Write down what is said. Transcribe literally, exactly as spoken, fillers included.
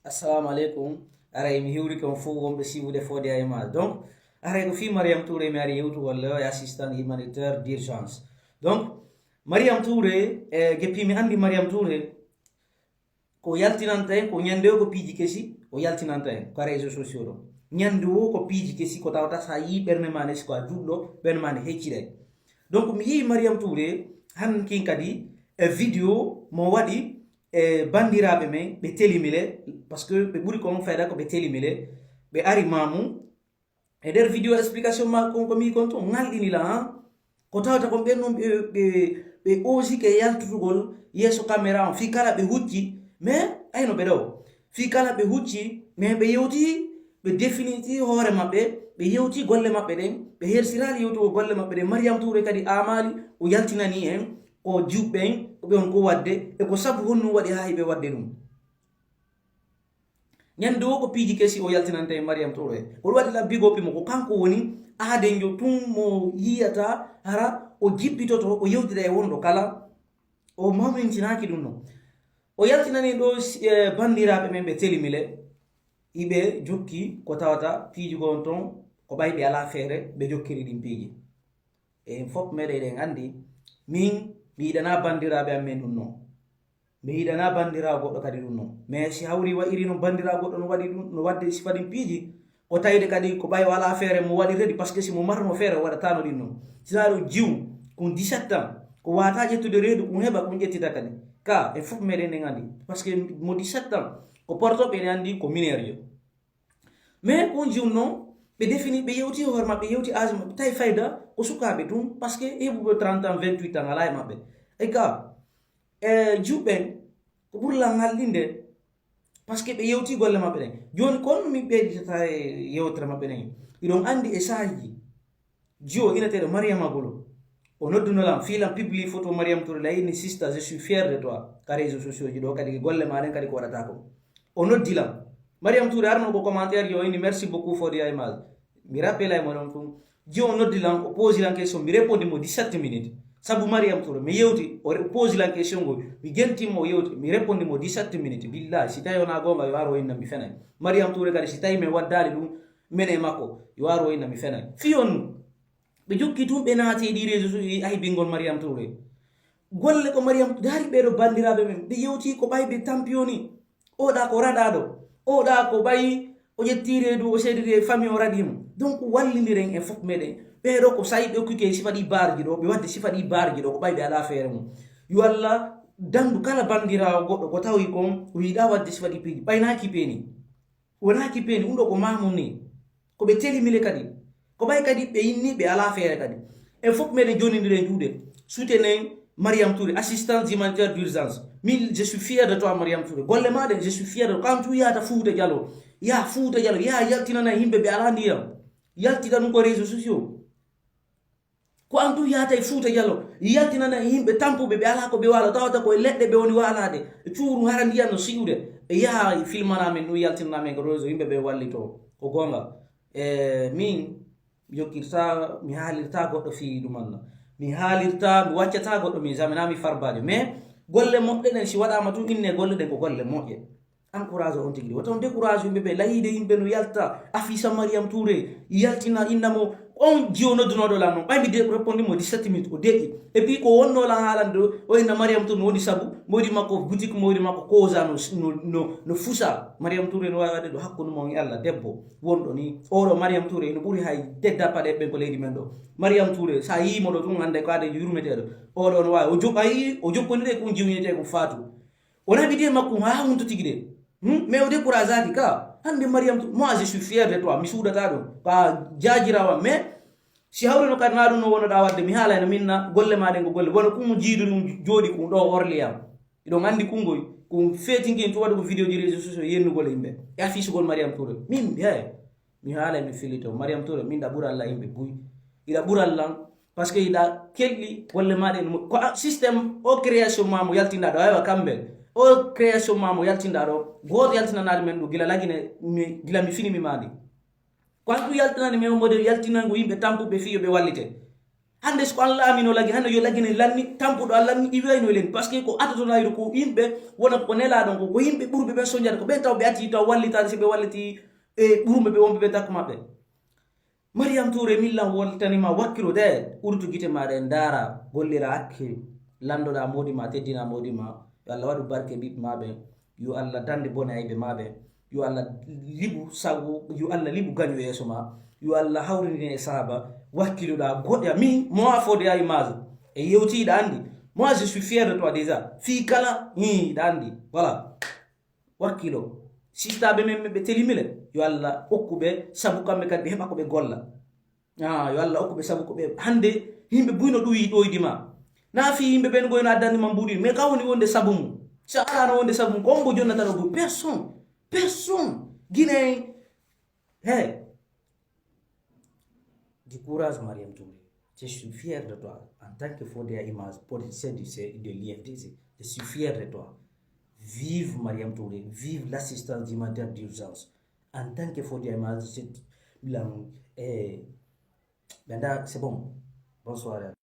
Assalamu aleykum. Aray mi hiwrike on fof wonɓe siiwude Fodya Image. Donc, aray ko fii Mariam Touré mi ari yewtugol le e assistant humanitaire d'urgence. Donc, Mariam Touré, e geppi mi anndi Mariam Touré, ko yaltinanta en, ko ñande o ko piiji kesi, o yaltinanta en, ko réseaux sociaux ɗo. Ñande o ko piiji kesi, ko tawata sa yii ɓernde ma ne, si ko a juulɗo, ɓernde ma ne hecciray. Donc, mi yii Mariam Touré, han kin kadi, e vidéo mo waɗi, e banndiraaɓe men, ɓe telimi le, parce que ɓe ɓuri kon fayda ko ɓe telimi le, ɓe ari maamu. E nder vidéo explication ma kon ko mi kon tun, ŋalɗini la, han. Ko tawata kon ɓen non ɓe, ɓe, ɓe osike yaltutugol yeeso caméra on, fii kala ɓe hucci, mais ayno ɓe ɗo. Fii kala ɓe hucci, mais ɓe yewti, ɓe définiti hoore maɓɓe, ɓe yewti golle maɓɓe ɗen, ɓe hersiraali yewtugol golle maɓɓe ɗen. Mariam Touré kadi aamaali, o yaltinani en, ko juɓɓe en, ko ɓe on ko waɗde, e ko sabu honɗum waɗi haa hiɓe waɗde ɗum. Ñande o ko piiji kesi o yaltinanta e Mariam Touré. Ko ɗum waɗi la big up mo, ko kanko woni aadenjo tun mo yiyata hara o jippitoto, o yewtida e wonɗo kala, o mawnintinaki ɗum non. O yaltinani ɗo, eh, banndiraaɓe men ɓe telimi le, iɓe jokki ko tawata piiji ko on ton, ko ɓay ɓe alaa feere, ɓe jokkiri ɗin piiji. E en fof meɗen eɗen anndi, min mi yiɗana banndiraaɓe am men ɗum non. Mi yiɗana banndiraawo goɗɗo kadi ɗum non. Mais si hawri wa iri non banndiraawo goɗɗo no waɗi ɗum, no waɗde sifa ɗin piiji, ko tawde kadi ko ɓay o alaa feere mo waɗirde ɗi, parce que si mo marno feere o waɗatano ɗin non. Si tawi ɗo jiw, ko dix-sept ans, ko wata ƴettude reedu, ko heɓa ko ƴettita kadi. Ka, en fof meɗen en anndi. Parce que mo dix-sept ans, ko portoɓe ene anndi ko mineur yo. Mais ko on jiwno, ɓe defini, ɓe yewti hoore maɓɓe, ɓe yewti âge maɓɓe, tawi fayda ko sukaaɓe tun, parce que heɓuɓe trente ans, vingt-huit ans alaa e maɓɓe. E ka, e juɓɓen, ko ɓurla ŋalɗinde, parce que ɓe yewti golle maɓɓe ɗen. Jooni, ko on mi ɓeyditata e yewtere maɓɓe ɗen? Iɗon anndi e saaji, jiwo inateɗo Mariama Golo. O nodduno lan, fii lan publie photo Mariam Touré, la inni, "Sista, je suis fier de toi." Ka réseaux sociaux ji ɗo kadi, golle ma ɗen kadi ko waɗata ko. O noddi lan. Mariam Touré arno ko commentaire, yo inni, "Merci beaucoup for the image." Mi rappelay mo ɗon tun. Jiwo noddi lan, o posi lan question, mi répondi mo dix-sept minutes. Sabu Mariam Touré, mi yewti, o re-, posi lan question ngol. Mi genti mo, o yewti, mi répondi mo dix-sept minutes. Billahi, si tawi wona goonga, yo ar o inna mi fenay. Mariam Touré kadi, si tawi mi waddali ɗum, men e makko, yo ar o inna mi fenay. Fii on, ɓe jokki tun, ɓe naati e ɗi réseaux sociaux, e aybingol Mariam Touré. Golle ko Mariam, daari ɓeeɗo banndiraaɓe men, ɓe yewti ko ɓay ɓe tampiyoni. Oɗa ko raɗaɗo, oɗa ko ɓay o ƴetti reedu, o seediri e famille, o raɗi mo. Donc, wallindiren en fof meɗen. Ɓeeɗo ko sayi ɓe occupé sifa ɗi barji ɗo, ɓe waɗde sifa ɗi barji ɗo, ko ɓay ɓe alaa feere mum. Yo Allah dandu kala banndiraawo goɗɗo ko tawi kon, o yiɗa waɗde sifa ɗi piiji, ɓay na kippeni. Wona kippeni, ɗum ɗo ko mamun ni. Ko ɓe telimi le kadi. Ko ɓay kadi ɓe inni ɓe alaa feere kadi. En fof meɗen jonnindiren juuɗe. Soutenez Mariam Touré, assistance humanitaire d'urgence. Min, je suis fier de toi, Mariam Touré. Golle ma ɗen, je suis fier de toi. Ko an tun yahata Fuuta Jallo. Yaha Fuuta Jallo, yaha yaltinana yimɓe ɓe alaa ndiyam. Yaltina ɗum ko réseaux sociaux. Ko an tun yahata e Fuuta Jallo, yaltinana e yimɓe tampuɓe, ɓe alaa ko ɓe waala, tawata ko e leɗɗe ɓe woni waalaade, e cuuru hara ndiyan no si'ude. E yaha filmana men ɗum, yaltinana men ko réseau, yimɓe ɓe wallito. Ko goonga. E min, mi jokkirta, mi haalirta goɗɗo fii ɗum anna. Mi haalirta, mi waccata goɗɗo, min jamais na mi farbaajo. Mais golle moƴƴe ɗen, si waɗaama tun, inne golle ɗen ko golle moƴƴe. Encourage on tigi. Wata on décourage yimɓe ɓe, layiide yimɓe no yalta, affiche Mariam Touré, yaltina inna mo, on jiwo noddunoɗo lan non. Ɓay mi de-, répondi mo dix-sept minutes, o deƴƴi. Et puis ko wonno lan haalande ɗo, o inna Mariam Touré no woni sabu, mawɗi makko boutique, mawɗi makko koza no, no, no, no fusa. Mariam Touré no waawi waɗde ɗo hakkunde mo e Allah, debbo wonɗo ni. Oɗo Mariam Touré no ɓuri hay tedda paɗe ɓen ko leydi men ɗo. Mariam Touré, sa yii mo ɗo tun, hannde ko ade yurmeteɗo. Oɗo no waawi, o jokk-, a yii, o jokkondire ko jiwinete ko faatu. O naɓi de makko haa hunto tigi de. Hmm? Mais o décourageaki ka. Hannde Mariam, moi je suis fier de toi. Mi suudata ɗum. Ko a jaajirawa. Mais si hawrino kadi na ɗum no wonoɗa waɗde, mi haalay no minna golle ma ɗen ko golle. Wona kun jiidu ɗum jooɗi kun ɗo Orléans. Iɗon anndi kun ngoy. Kun feetinki en tun waɗugo vidéo ji réseaux sociaux yennugol e yimɓe. E affiche gol Mariam Touré. Min, hey. Mi haalay mi fillito. Mariam Touré, min ɗa ɓural la yimɓe buy. Iɗa ɓural lan. Parce que iɗa kelɗi golle maɗa en mo-, ko a-, système o création ma mo yaltinɗa ɗo, aywa kamɓe. O création ma mo yaltinɗa ɗo, gooto yaltinanaade men ɗum gila lagine mi, gila mi fini mi maandi. Ko an ɗum yaltinani men o modèle yaltinango yimɓe tampuɓe fii yo ɓe wallite. Annde si ko an laamino lagi, hande yo lagi ne lanni, tampuɗo an lanni, i wiyayno e len. Parce que ko atotonayɗo ko yimɓe wonata ko nelaɗon ko, ko yimɓe ɓurɓe ɓen soñade, ko ɓen taw ɓe ati taw wallitaade, si ɓe walliti e ɓurɓe ɓe wonɓe ɓe takko maɓɓe. Mariam Touré, min lan woltanima wakkilo de, urtu gite maɗa e ndaara, gollira hakke, landoɗa moodi ma, teddina moodi ma. Yo Allah waɗu barke ɓiɓɓe ma ɓen. Yo Allah dande bone ayɓe ma ɓen. Yo Allah liɓu sago, yo Allah liɓu gaño yeeso ma. Yo Allah hawrindine e sahaba, wakkiloɗa goƴa. Min, moi, Fodé Image, e yewti, iɗa andi. Moi, je suis fier de toi déjà. Fii kala, hi, iɗa andi. Voilà. Wakkilo. Sistaɓe men ɓe telimile. Yo Allah okku ɓe sabu kamɓe kadi ɓe heɓa ko ɓe golla. Ah, yo Allah okku ɓe sabu ko ɓe hande yimɓe buyno ɗuwi ɗoydi ma. Na fii yimɓe ɓen goyno addande ma mbuɗi. Mais ka woni wonde sabu mum? Si a alano wonde sabu mum, ko on mbo jonnata ɗo buy? Personne. Personne. Guinéen. Hey. Du courage, Mariam Touré. Je suis fier de toi. En tant que Fodé Image, politicien du C-, de l'I F D C, je suis fier de toi. Vive Mariam Touré. Vive l'assistance humanitaire d'urgence. En tant que Fodé Image, c'est, eh, ben là, c'est bon. Bonsoir.